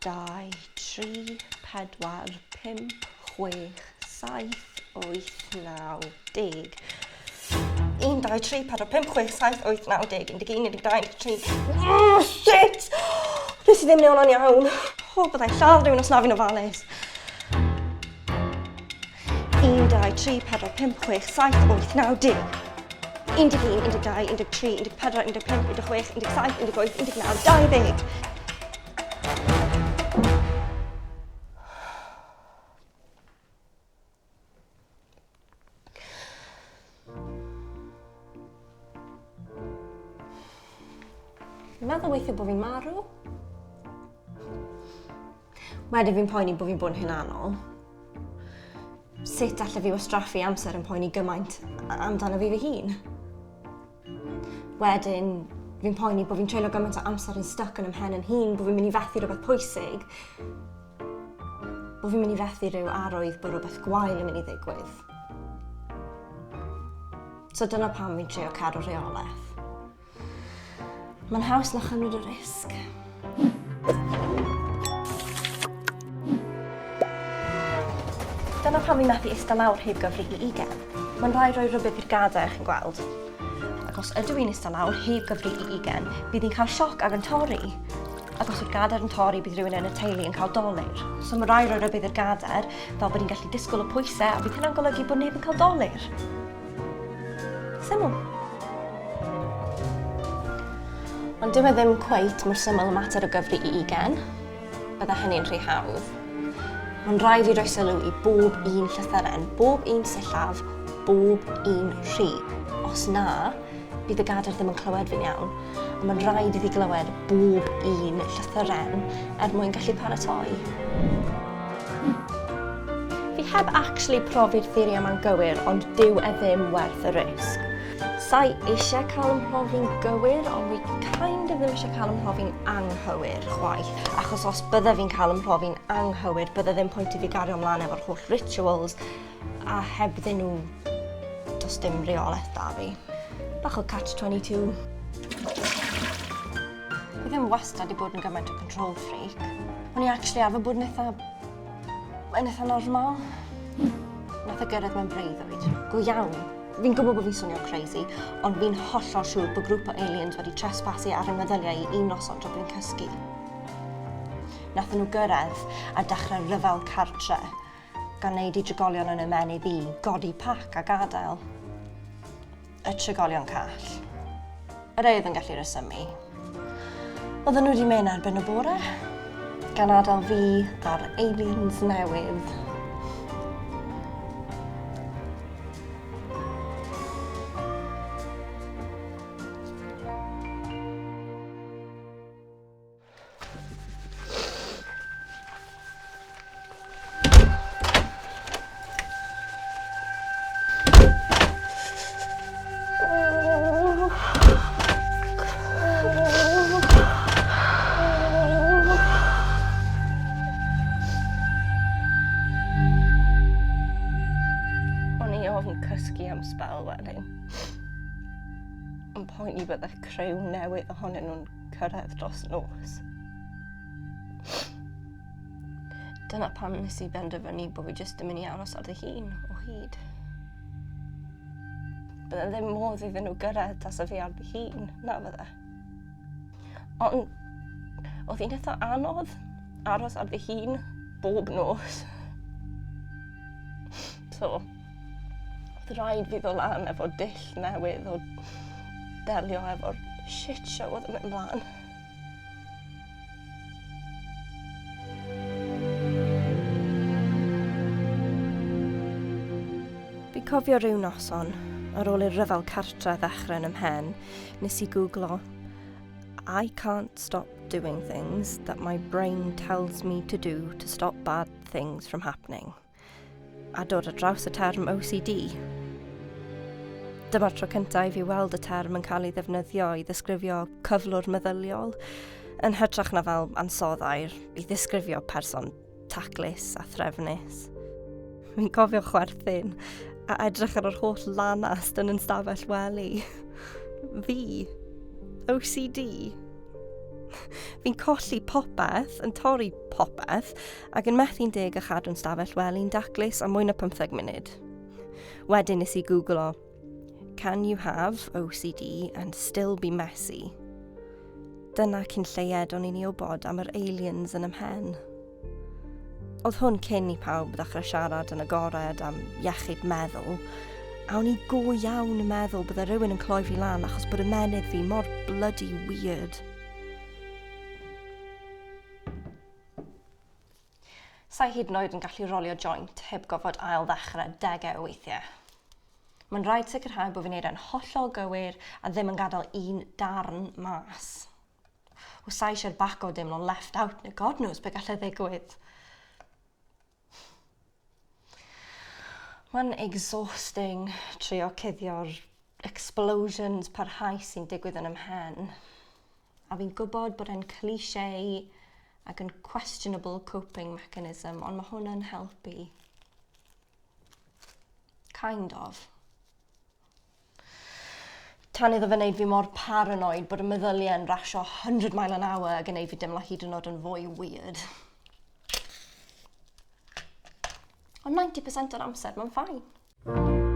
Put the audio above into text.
2, 3, 4, 5, 6, 7, 8, 9, 10. 1, 2, 3, 4, 5, 6, 7, 8, 9, 10, 11, 12, 13... Oh, shit! Nes i ddim neud hwnna'n iawn. O, byddai'n lladd rhywun os na fi'n ofalus. 1, 2, 3, 4, 5, 6, 7, 8, 9, 10. 11, 12, 13, 14, 15, 16, 17, 18, 19, 20. Fi'n meddwl weithiau bod fi'n marw. Wedyn fi'n poeni bod fi'n bod yn hunanol. Sut allai fi wastraffu amser yn poeni gymaint amdano fi fy hun? Wedyn, fi'n poeni bod fi'n treulio gymaint o amser yn stuck yn 'y mhen yn hun, bod fi'n mynd i fethu rhywbeth pwysig. Bod fi'n mynd i fethu rhyw arwydd bod rhywbeth gwael yn mynd i ddigwydd. So dyna pam fi'n trio cadw rheolaeth. Mae'n haws na chymryd y risg. Dyna pam fi'n methu ista lawr heb gyfri i ugen. Mae'n rhaid rhoi rhybudd i'r gadair, chi'n gweld. Ac os ydw i'n ista lawr heb gyfri i ugen, bydd hi'n cael sioc ac yn torri. Ac os yw'r gadair yn torri, bydd rhywun yn y teulu yn cael dolur. So mae rhaid rhoi rhybudd i'r gadair, fel bod hi'n gallu disgwyl y pwysau, a bydd hynna'n golygu bod neb yn cael dolur. Syml. Ond dyw e ddim cweit mor syml y mater o gyfri i ugen. Bydde hynny'n rhy hawdd. Mae'n rhaid fi roi sylw i bob un llythyren, bob un sillaf, bob un rhi. Os na, bydd y gadair ddim yn clywed fi'n iawn. A mae'n rhaid iddi glywed bob un llythyren er mwyn gallu paratoi. Fi heb actually profi'r theori yma'n gywir, ond dyw e ddim werth y risg. Sai eisiau cael ym mhrofi'n gywir, ond fi kind of ddim eisiau cael ym mhrofi'n anghywir chwaith. Achos os bydde fi'n cael ym mhrofi'n anghywir, bydde ddim pwynt i fi gario ymlaen efo'r holl rituals, a hebddyn nhw, does dim reolaeth da fi. Bach o catch-22. Fi ddim wastad 'di bod yn gymaint o control freak. O'n i actually arfer bod yn eitha... yn eitha normal. Nath e gyrraedd mewn breuddwyd. Go iawn. Fi'n gwybod bod fi'n swnio crazy, ond fi'n hollol siŵr bod grŵp o aliens wedi trespasu ar y meddyliau i un noson tra bod fi'n cysgu. Nathon nhw gyrraedd a dechrau rhyfel cartre, gan wneud i drigolion yn ymennydd i godi pac a gadael. Y trigolion call. Yr oedd yn gallu rhesymu. Oedden nhw wedi mynd erbyn y bore, gan adael fi a'r aliens newydd. O'n i ofn cysgu am sbel wedyn. Yn poeni bydde criw newydd ohonyn nhw'n cyrraedd dros nos. Dyna pam nes i benderfynu bod fi jyst yn mynd i aros ar dy hun o hyd. Bydde ddim modd iddyn nhw gyrraedd tasa fi ar dy hun, na fydde. Ond oedd hi'n eitha anodd aros ar dy hun bob nos. So, oedd rhaid fi ddod lan efo dull newydd o delio efo'r shit show oedd yn mynd mlaen. Fi'n cofio rhyw noson, ar ôl i'r rhyfel cartre ddechrau yn 'y mhen, nes i googlo I can't stop doing things that my brain tells me to do to stop bad things from happening. A dod ar draws y term OCD. Dyma'r tro cyntaf i fi weld y term yn cael ei ddefnyddio i ddisgrifio cyflwr meddyliol, yn hytrach na fel ansoddair i ddisgrifio person taclus a threfnus. Fi'n cofio chwerthin a edrych ar yr holl lanast yn yn stafell wely. Fi. OCD. Fi'n colli popeth, yn torri popeth, ac yn methu'n deg a chadw'n stafell wely'n daclus am mwy na 15 munud. Wedyn nes i googlo "Can you have OCD and still be messy?" Dyna cyn lleied o'n i'n ei wybod am yr aliens yn 'y mhen. Oedd hwn cyn i pawb ddechrau siarad yn agored am iechyd meddwl, a o'n i go iawn yn meddwl bydde rhywun yn cloi fi lan achos bod ymennydd fi mor bloody weird. Sa i hyd yn oed yn gallu rolio joint heb gofod ail ddechrau degau o weithiau. Mae'n rhaid sicrhau bod fi'n neud e'n hollol gywir a ddim yn gadael un darn mas. O sa eisiau'r baco deimlo'n left out neu God knows be gallai ddigwydd. Mae'n exhausting trio cuddio'r explosions parhaus sy'n digwydd yn 'y mhen. A fi'n gwybod bod e'n cliché ac yn questionable coping mechanism, ond mae hwn yn helpu. Kind of. Tan iddo fe wneud fi mor paranoid bod y meddyliau yn rasio 100 mile an hour ac yn neud fi dimlo hyd yn oed yn fwy weird. Ond 90% o'r amser, mae'n fine.